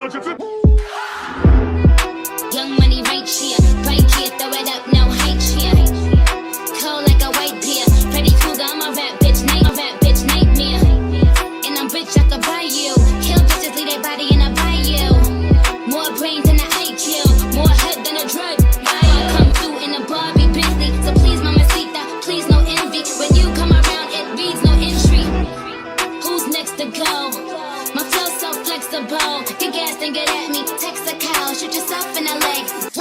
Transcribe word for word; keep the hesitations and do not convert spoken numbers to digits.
Young money right here, right here, throw it up, no hype here. Cold like a white beer, Freddy Krueger, I'm a rap bitch, night, a rap bitch, nightmare. And I'm rich, I could buy you. Kill bitches, leave their body in a bayou. More brain than an I Q, more head than a drug. I come through in a Barbie Bentley, so please, Mamacita, please, no envy. When you come around, it reads no entry. Who's next to go? My flow so flexible. Get gas and get at me. Texaco, shoot yourself in the leg.